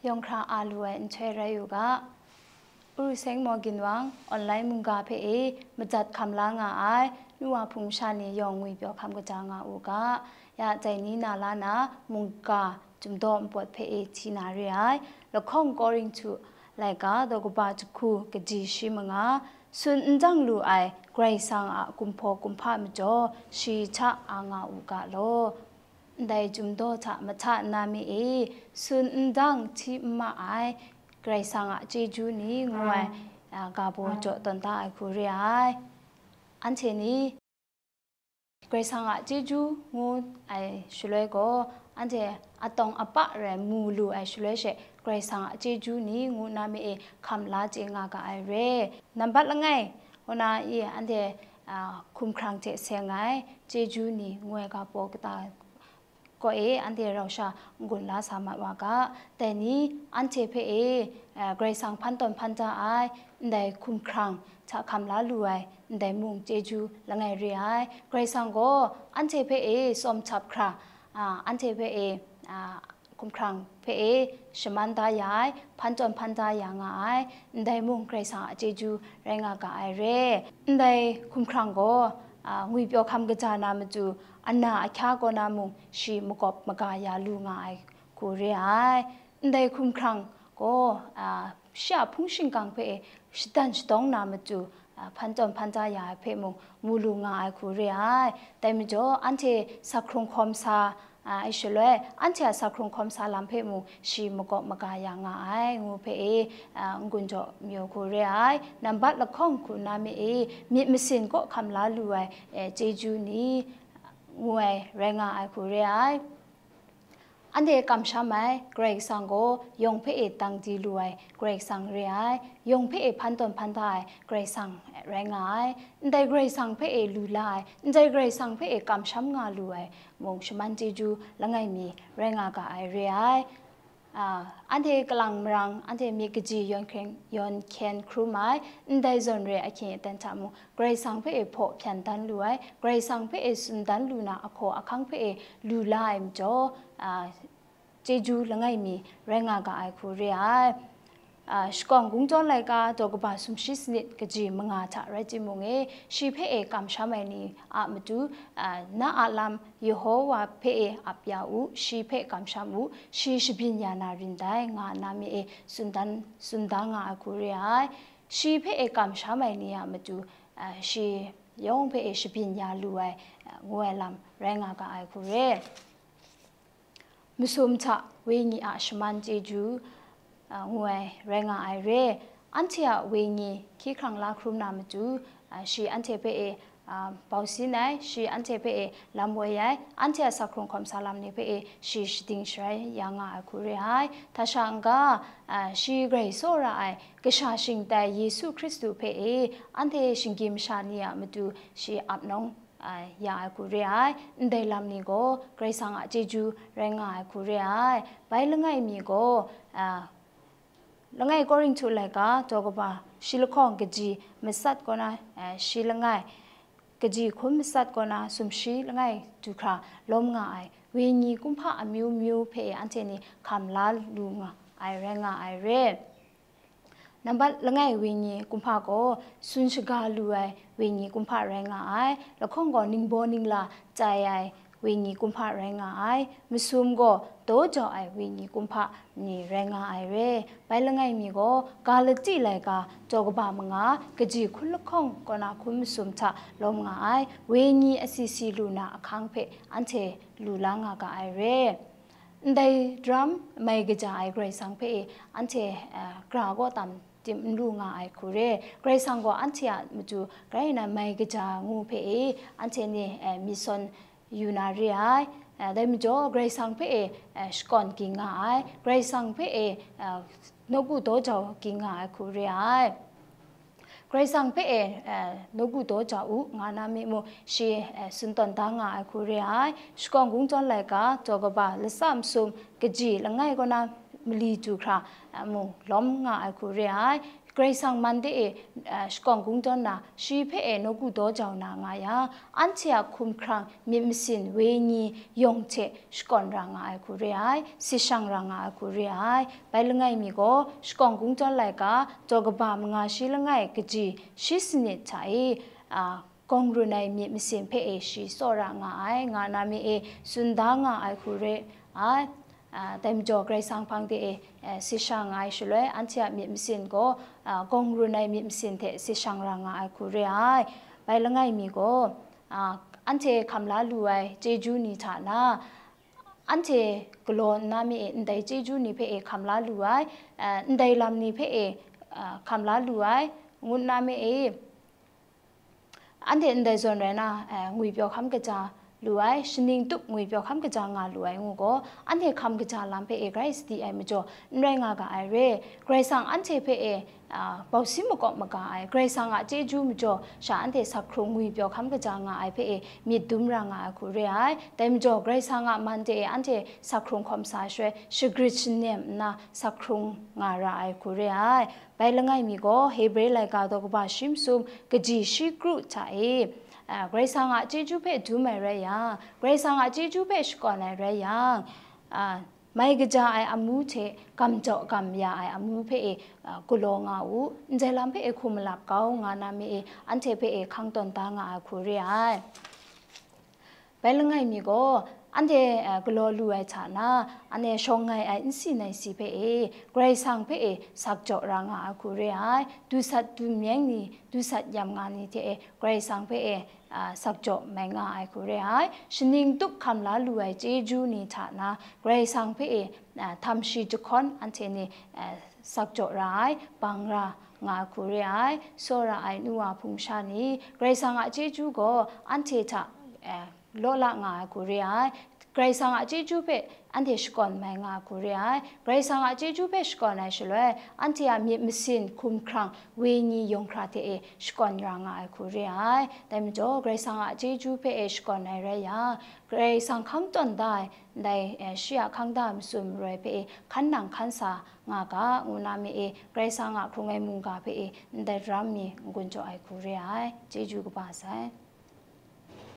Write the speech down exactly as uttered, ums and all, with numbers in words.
Yawng hkra a lu ai nhtoi rai u ga, Uru Seng Maw Ginwang online mungga hpe e majat hkam la nga ai, nu wa hpung sha ni yawng ngwi pyaw hkam kaja nga u ga, ya dai ni na la na mungga Chyum Daw Npawt hpe e hti na re ai. Lahkawng Korinhtu laika daw kaba jahku kaji shi manga, tsun n dang lu ai Karai Kasang a kumhpaw kumhpa majaw shi hta a nga u ga law. Ndai Chyum Daw hta mahta nna mi e, tsun n dang hti n ma ai Karai Kasang a chyeju ni ngu ai, a, ga baw jaw tawn da ai hku re ai. Anhte ni Karai Kasang a chyeju ngu ai shaloi gaw, anhte atawng apa rai mu lu ai shaloi she, Karai Kasang a chyeju ni ngu na mi e hkam la chye nga ga ai re. Nambat langai, kaw na i anhte, a, hkumhkrang hte seng ai chyeju ni ngu ai ga baw kata kaw e anhte rau sha n-gun la sa ma wa ga, dai ni anhte hpe e, a, Karai Kasang hpan tawn hpan da ai, ndai hkumhkrang hta hkam la lu ai, ndai mung chyeju langai re ai. Karai Kasang gaw anhte hpe e tsawm htab hkra, a, anhte hpe e, a, hkumhkrang hpe e shaman da ya ai, hpan tawn hpan da ya nga ai, ndai mung Karai Kasang a chyeju rai nga ga ai re. Ndai hkumhkrang gaw, a, ngwi pyaw hkam kaja na matu, ana ahkya kaw na mung shi makawp maga ya lu nga ai hku re ai. Ndai hkumhkrang gaw, a, shi a hpung shingkang hpe e shadan shadawng na matu, a, hpan tawn hpan da ya ai hpe mung mu lu nga ai hku re ai. Dai majaw, anhte sakhkrung hkawm sa, a, ai shaloi, anhte a sakhkrung hkawm sa lam hpe mung shi makawp maga ya nga ai, ngu hpe e, a, n-gun jaw mayu hku re ai. Nambat lahkawng hku na mi e, myit masin kaw hkam la lu ai, e, chyeju ni, ngu ai, rai nga ai hku re ai. Anhte kamsham ai Karai Kasang gaw yawng hpe e dang di lu ai Karai Kasang re ai, yawng hpe e hpan tawn hpan da ai Karai Kasang rai nga ai, ndai Karai Kasang hpe e lu la ai, ndai Karai Kasang hpe e kamsham nga lu ai mung shaman chyeju langai mi rai nga ga ai re ai. A, anhte kalang marang, anhte myit kaji yawn hkyen, yawn hkyen hkrum ai, ndai zawn re ahkying aten hta mung, Karai Kasang hpe e hpaw hpyan dan lu ai, Karai Kasang hpe e tsun dan lu na ahkaw ahkang hpe e lu la ai majaw, a, chyeju langai mi rai nga ga ai hku re ai. A, Shakawn Kungdawn laika daw kaba sumshi sanit kaji manga hta rai timung e, shi hpe e kamsham ai ni a matu, a, na a lam Yehowa hpe e ap ya u, shi hpe kamsham u, shi shabyin ya na rin dai, nga na mi e tsun dan, tsun da nga ai hku re ai. Shi hpe e kamsham ai ni a matu, a, shi yawng hpe e shabyin ya lu ai, a, ngu ai lam rai nga ga ai hku re. Masum hta wenyi a shaman chyeju, a, ngu ai rai nga ai re. Anhte a wenyi hkye hkrang la hkrum na matu, a, shi anhte hpe e, a, bau sin ai, shi anhte hpe e lam woi ai, anhte a sakhkrung hkawm sa lam ni hpe e shi shading sharai ya nga ai hku re ai. Hta sha n-ga, a, shi grai tsawra ai Kasha shingtai Yesu Hkristu hpe e anhte shinggyim masha ni a matu shi ap nawng, a, ya ai hku re ai. Ndai lam ni gaw Karai Kasang a chyeju rai nga ai hku re ai. Bai langai mi gaw, a, Langai Korinhtu laika daw kaba shi lahkawng kaji matsat kaw na, eh, shi langai, kaji hkun matsat kaw na sumshi langai du hkra lawm nga ai wenyi kumhpa amyu myu hpe anhte ni hkam la lu nga ai rai nga ai re. Nambat langai wenyi kumhpa gaw tsun shaga lu ai wenyi kumhpa rai nga ai, lahkawng gaw ningbaw ningla chye ai wenyi kumhpa rai nga ai, masum gaw daw jau ai wenyi kumhpa ni rai nga ai re. Bai langai mi gaw Galati laika daw kaba manga kaji hkun lahkawng kaw na hkun masum hta lawm nga ai, wenyi asi si lu na ahkang hpe anhte lu la nga ga ai re. Ndai daram mai kaja ai Karai Kasang hpe e anhte, eh, gra kaw tam tim n lu nga ai hku re. Karai Kasang gaw anhte a matu grai na mai kaja ngu hpe e anhte ni, eh, myit sawn yu na re ai. Eh, dai majaw Karai Kasang hpe e, eh, shakawn ging nga ai, Karai Kasang hpe e, eh, nawku daw jau ging nga ai hku re ai. Karai Kasang hpe e, eh, nawku daw jau u, nga na mi mung, shi, eh, tsun tawn da nga ai hku re ai. Shakawn Kungdawn laika daw kaba latsa masum kaji langai kaw na mali du hkra, a, mung lawm nga ai hku re ai. Karai Kasang man de e, a, shakawn kungdawn na, shi hpe e nawku daw jau na nga yang, anhte a hkumhkrang myit masin wenyi yawng hte shakawn ra nga ai hku re ai, si shang ra nga ai hku re ai. Bai langai mi gaw, shakawn kungdawn laika, daw kaba manga shi langai kaji shi sanit hta e, a, gawng run ai myit masin hpe e shi tsawra nga ai, nga na mi e tsun da nga ai hku re ai. A, dai majaw Karai Kasang hpang de e, e, si shang ai shaloi, anhte a myit masin gaw, a, gawng run ai myit masin hte si shang ra nga ai hku re ai. Bai langai mi gaw, a, anhte hkam la lu ai chyeju ni hta na, anhte galaw nna mi e ndai chyeju ni hpe e hkam la lu ai, a, ndai lam ni hpe e, a, hkam la lu ai, ngut nna mi e, anhte ndai zawn rai na, eh, ngwipyaw hkam kaja lu ai, shaning tup ngwipyaw hkam kaja nga lu ai ngu gaw, anhte hkam kaja lam hpe e grai sadi ai majaw, n rai nga ga ai re. Karai Kasang anhte hpe e, ah, bausi makawp maga ai, Karai Kasang a chyeju majaw, sha anhte sak hkrung ngwipyaw hkam kaja nga ai hpe e myit dum ra nga ai hku re ai. Dai majaw, Karai Kasang a man de e anhte sak hkrung hkawm sa shaloi, shagrit shanem nna sak hkrung nga ra ai hku re ai. Bai langai mi gaw, Hebre laika daw kaba shi masum kaji shi kru hta e, a, Karai Kasang a chyeju hpe dum ai rai yang, Karai Kasang a chyeju hpe shakawn ai rai yang, a, mai kaja ai amu hte gam jaw gam ya ai amu hpe e, a, galaw nga u, ndai lam hpe e hkum malap kau nga na mi e, anhte hpe e hkang tawn da nga ai hku re ai. Bai langai mi gaw, anhte, eh, galaw lu ai hta na, anhte shawng ngai ai nsi nai si hpe e, Karai Kasang hpe e sak jaw ra nga ai hku re ai, dusat dumyeng ni, dusat yam nga ni hte e, Karai Kasang hpe e, ah, sak jaw mai nga ai hku re ai, shaning tup hkam la lu ai chyeju ni hta na, Karai Kasang hpe e, ah, htam shi jahkawn anhte ni, eh, sak jaw ra ai, bang ra nga ai hku re ai, tsawra ai nu wa hpung sha ni, Karai Kasang a chyeju gaw anhte hta, eh, law la nga ai hku re ai. Karai Kasang a chyeju hpe anhte shakawn mai nga ai hku re ai. Karai Kasang a chyeju hpe shakawn ai shaloi, anhte a myit masin hkumhkrang wenyi yawng hkra hte e shakawn ra nga ai hku re ai. Dai majaw, Karai Kasang a chyeju hpe e shakawn ai rai yang, Karai Kasang hkang tawn da ai, ndai, eh, shi a hkang da ai masum maroi hpe e hkan nang hkan sa nga ga, ngu na mi e, Karai Kasang a hkrung ai mungga hpe e ndai daram mi n-gun jaw ai hku re ai. Chyeju kaba sai.